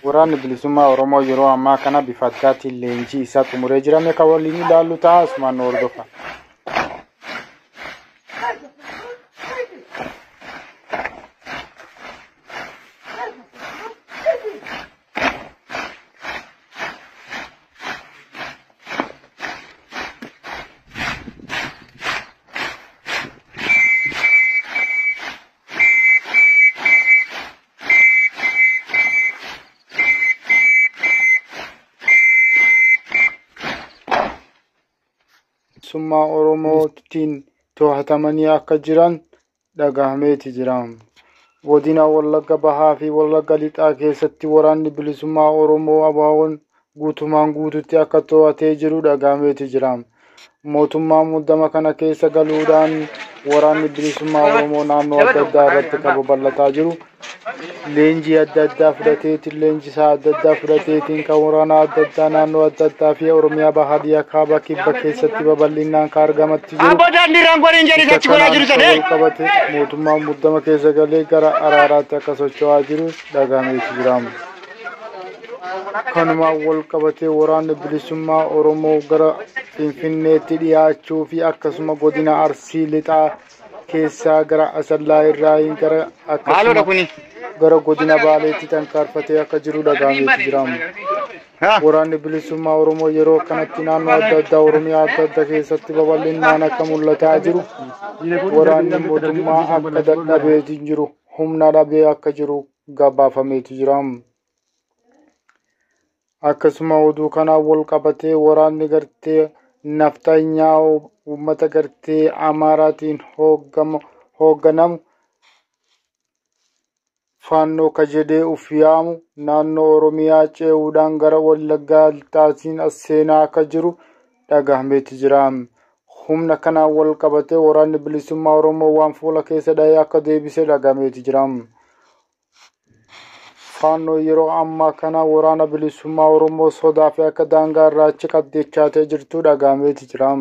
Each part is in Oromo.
Waraanni bilisummaa Oromoo yeroo ammaa kana bifa addaatiin leenjii isaa xumuree jirame kan waliin ilaallu ta'a. Asumaan nu hordofa. Bilisummaa Oromootiin to'atamanii akka jiran dhagahameeti jira. Godina Wallagga Bahaa fi Wallagga Lixaa keessatti waraanni bilisummaa Oromoo ABO'n guutumaan guututti akka to'atee jiru dhagahameeti jira. Mootummaan muddama kana keessa galuudhaan waraanni bilisummaa Oromoo naannoo adda addaa irratti kan babal'ataa jiru. Leenjii adda addaa fudhateetiin leenjisaa adda addaa fudhateetiin kan waraana adda addaa naannoo adda addaa fi Oromiyaa bahaa dhiyaa kaaba kibba keessatti babal'inaan kan argamatti jiru. Abboo daandii irraan godhin jedhi Isa achi godhaa kanaan jiru kan sana. wal qabate mootummaan muddama keessa galee gara araaraatti akka socho'aa jiru dhagahameeti jira. Kanumaan wal qabatee waraanni bilisummaa Oromoo gara Finfinneetti dhiyaachuu fi akkasuma godina Arsii Lixaa keessaa gara Asallaa irraa gara Maaloodha akkasuma kuni? gara godina Baaleetti tankaarfatee akka jiru dhagahameeti jira. Haa? Waraanni bilisummaa Oromoo yeroo kanatti naannoo adda addaa Oromiyaa adda addaa keessatti babal'inaan akka mul'ataa jiru waraanni mootummaa akka dadhabeetiin jiru humna dhabee akka jiru gabaafameeti jira. Akkasuma oduu kanaan wal qabatee waraanni gartee naftanyaa uummata gartee Amaaraatiin hoogganamu Faannoo ka jedhee uf yaamu naannoo Oromiyaa ce'uudhaan gara Wallaggaa Lixaatiin as seenaa akka jiru dhagahameeti jira. Humna kanaan wal qabatee waraanni bilisummaa Oromoo waan fuula keessa dhahee akka deebise dhagahameeti jira. Faannoo yeroo ammaa kana waraana bilisummaa Oromoo sodaa fi akka daangaa irraa achi qabdechaatee jirtu dhagahameeti jira.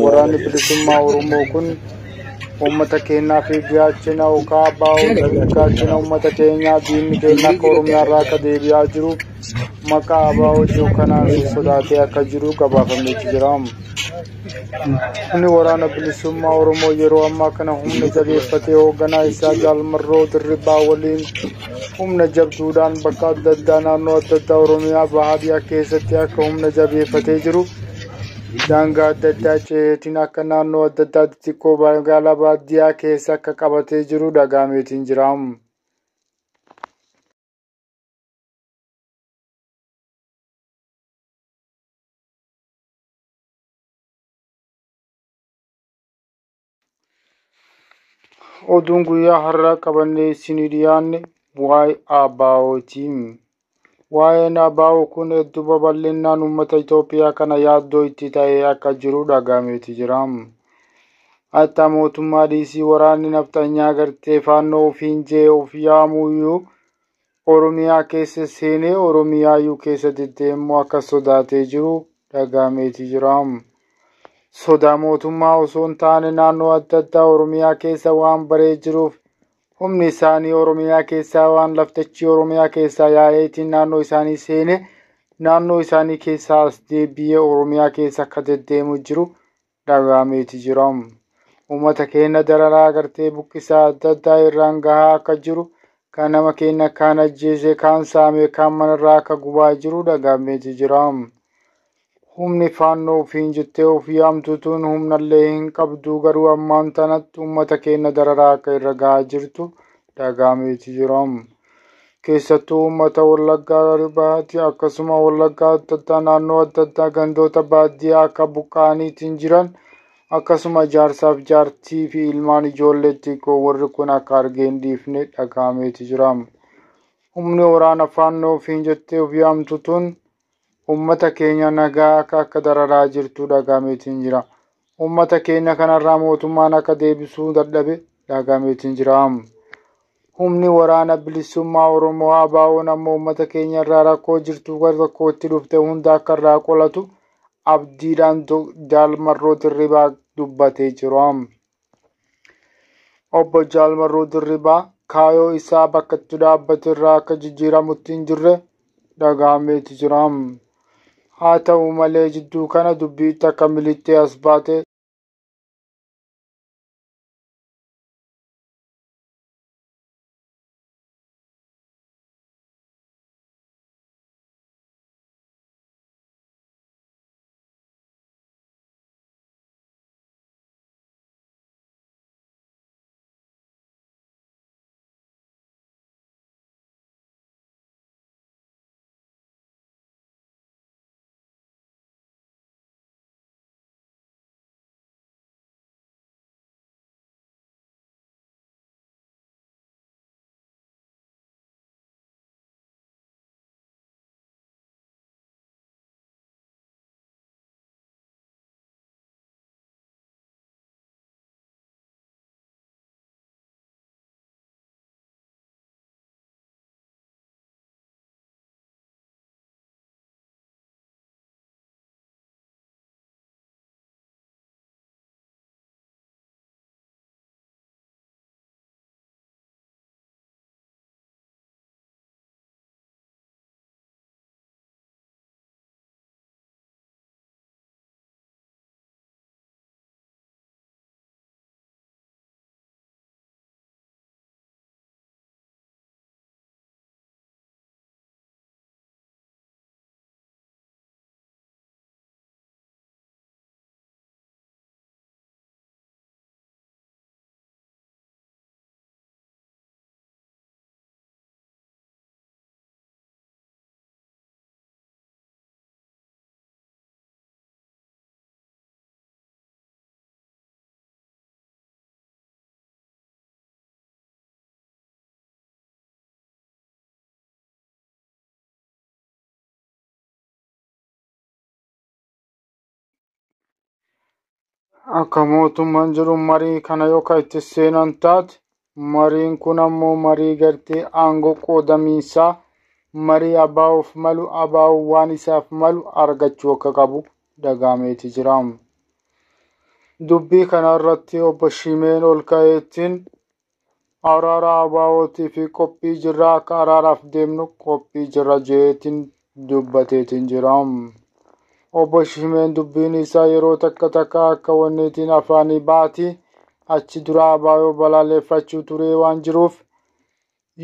Waraanni bilisummaa Oromoo kun uummata keenyaa fi gaachana yookaan ABO gaachana uummata keenyaa diinni keenya akka Oromiyaa irraa akka deebi'aa jiru maqaa ABO jiru kanaan sodaatee akka jiru gabaafameeti jira. Humni waraana bilisummaa Oromoo yeroo ammaa kana humna jabeeffatee hoogganaa isaa Jaalmarroo Dirribaa waliin humna jabduudhaan bakka adda addaa naannoo adda addaa Oromiyaa bahaa dhiyaa keessatti akka humna jabeeffatee jiru daangaa adda addaa ce'eetiin akka naannoo adda addaa xixiqqoo magaalaa baadiyyaa keessa akka qabatee jiru dhagahameetiin jira. Oduun guyyaa har'aa qabannee isinii dhiyaanne waa'ee ABO'ti. Waa'een ABO kun hedduu babal'inaan uummata Itoophiyaa kana yaaddoo itti ta'ee akka jiru dhagahameeti jira. Hatta mootummaa dhiisii waraanni naftanyaa gartee faannoo ofiin jee of yaamuyyuu Oromiyaa keessa seenee Oromiyaayyuu keessa deddeemuu akka sodaatee jiru dhagahameeti jira. Sodaa mootummaa osoo hin taane naannoo adda addaa Oromiyaa keessa waan baree jiruuf humni isaanii Oromiyaa keessaa waan laftachii Oromiyaa keessaa yaa'eetiin naannoo isaanii seene naannoo isaanii keessaa as deebi'ee Oromiyaa keessa akka deddeemu jiru dhagahameeti jira. Uummata keenya dararaa gartee buqqisaa adda addaa irraan gahaa akka jiru kan nama keenya kaan ajjeese kaan saame kaan manarraa akka gubaa jiru dhagahameeti jira. Humni faannoo ofiin jettee of yaamtu tun humnallee hin qabdu garuu ammaan tanatti uummata keenya dararaa akka irra gahaa jirtu dhagahameeti jira. Keessattuu uummata Wallaggaa Bahaati akkasuma Wallaggaa adda addaa naannoo adda addaa gandoota baadiyyaa akka buqqa'aniitiin jiran akkasuma jaarsaaf jaartii fi ilmaan ijoollee xiqqoo warri kun akka argee hin dhiifne dhagahameeti jira. Humni waraana faannoo ofiin jettee of yaamtu tun uummata keenya nagaa akka dararaa jirtu dhagahameetiin jira. Uummata keenya kanarraa mootummaan akka deebisuu dadhabe dhagahameetiin jira. Humni waraana bilisummaa Oromoo ABO'n ammoo uummata keenya irraa rakkoo jirtu gara rakkootti dhufte hunda akka irraa qolatu abdiidhaan Jaalmarroo Dirribaa dubbatee jira. Obbo Jaalmarroo Dirribaa kaayoo isaa bakka itti dhaabbate irraa akka jijjiiramutti hin jirre dhagahameeti jira. Haa ta'u malee jidduu kana dubbii takka milittee as baate akka mootummaan jedhu marii kana yookaan itti seenan taate mariin kun ammoo marii gartee aangoo qoodamiinsaa marii abaa'uuf malu abaa'uu waan isaaf malu argachuu akka qabu dhagahameeti jira. Dubbii kana irratti obbo Shimeen ol ka'eettiin araara abaa'ootii fi qophii jirra akka araaraaf deemnu qophii jirra jeetiin dubbateetiin jira. Obbo Shimeen dubbiin isaa yeroo takka takka akka wanneetiin afaanii baati achi dura abaayoo balaaleffachuu turee waan jiruuf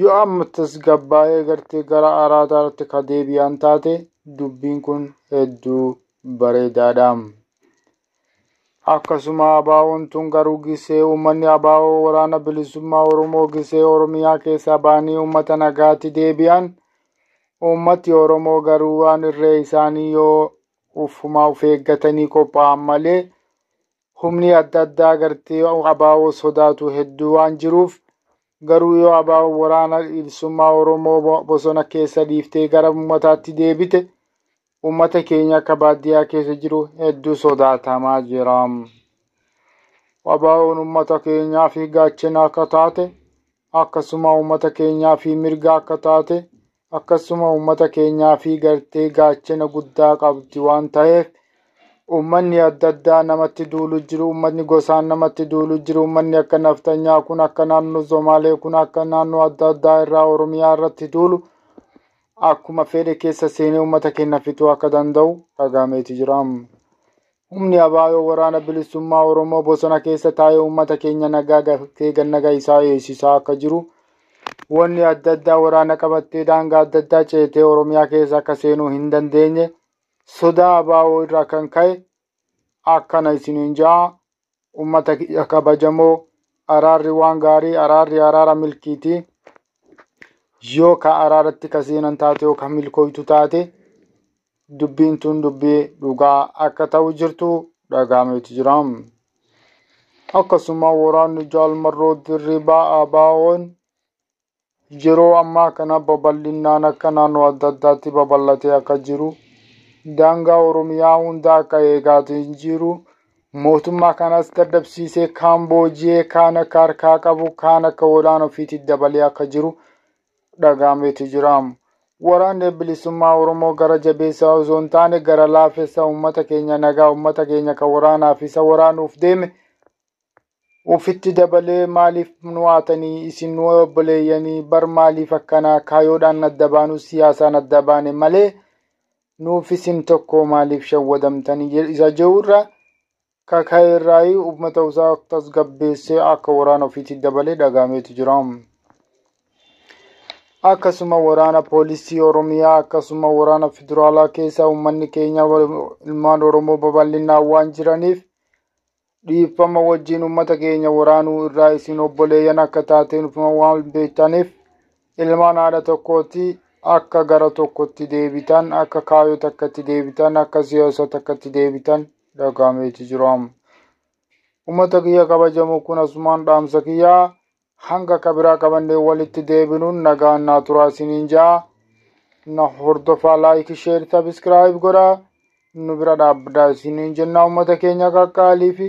yoo amma tasgabbaa'ee gartee gara araaraatti ka deebi'an taate dubbiin kun hedduu bareedaadha. Akkasuma abaa'oon tun garuu gisee uummanni abaa'oo waraana bilisummaa Oromoo gisee Oromiyaa keessaa ba'anii uummata nagaatti deebi'an uummati Oromoo garuu waan irree isaanii yoo ufumaa of eeggatanii qophaa'an malee humni adda addaa gartee abaa'oo sodaatu hedduu waan jiruuf garuu yoo abaa'oo waraana bilisummaa Oromoo bosona keessa dhiiftee gara uummataatti deebite uummata keenya akka baadiyyaa keessa jiru hedduu sodaatamaa jira. Abaa'oon uummata keenyaa fi gaachana akka taate akkasuma uummata keenyaa fi mirga akka taate akkasuma uummata keenyaa fi gartee gaachana guddaa qabdi waan ta'eef uummanni adda addaa namatti duulu jiru uummanni gosaan namatti duulu jiru uummanni akka naftanyaa kun akka naannoo Somaalee kun akka naannoo adda addaa irraa Oromiyaa irratti duulu akkuma fedhe keessa seenee uummata keenya fixuu akka danda'u dhagahameeti jira. Humni abaayoo waraana bilisummaa Oromoo bosona keessa taa'ee uummata keenya nagaa gartee nagaa isaa eegsisaa akka jiru wanni adda addaa waraana qabattee daangaa adda addaa ceetee Oromiyaa keessa akka seenuu hin dandeenye sodaa abaa'oo irraa kan ka'e akkana isiniin ja'a uummata kabajamoo araarri waan gaarii araarri araara milkiiti yoo ka araaratti ka seenan taate yoo ka milkooytu taate dubbiin tun dubbii dhugaa akka ta'u jirtu dhagahameeti jira. Akkasuma waraanni jaalmarroo dirribaa abaa'oon yeroo ammaa kana babal'inaan akka naannoo adda addaatti babal'atee akka jiru daangaa Oromiyaa hunda akka eegaatiin jiru mootummaa kanas dadhabsiisee kaan booji'ee kaan akka harkaa qabu kaan akka waraana ofiitti dabalee akka jiru dhagahameeti jira. Waraanni bilisummaa Oromoo gara jabeessaa osoo hin taane gara laafessa uummata keenya nagaa uummata keenya kan waraanaaf isa waraanuuf deeme Ufitti dabalee maaliif nu haatanii, isin nu obboleeyyanii bar, maaliif akkanaa kaayoodhaan adda baanu, siyaasaan adda baane malee nuuf isin tokko, maaliif shawwadamtanii isa jedhurra kaka'eerraayii uummata isaa tasgabbeessee akka waraana ofiitti dabalee dhagahameetu jira. Akkasuma waraana poolisii Oromiyaa, akkasuma waraana federaalaa keessa uummanni keenya ilmaan Oromoo babal'inaan waan jiraniif, dhiifama wajjin uummata keenya waraanuu irraa isin obboleeyyan akka taateen waan beektaniif, ilmaan haadha tokkooti, akka gara tokkotti deebitan, akka kaayoo takkatti deebitan, akka siyaasa takkatti deebitan dhagahameeti jira. Uummata kiyya kabajamu, kun asumaan dhaamsa kiyyaa. Hanga kabiraa qabannee walitti deebinuun nagaan naa turaa isiniin jaa. Na hordofaa, like, share, subscribe godhaa, nu bira dhaabbadaa isiniin jennaa, uummata keenya qaqqaalii fi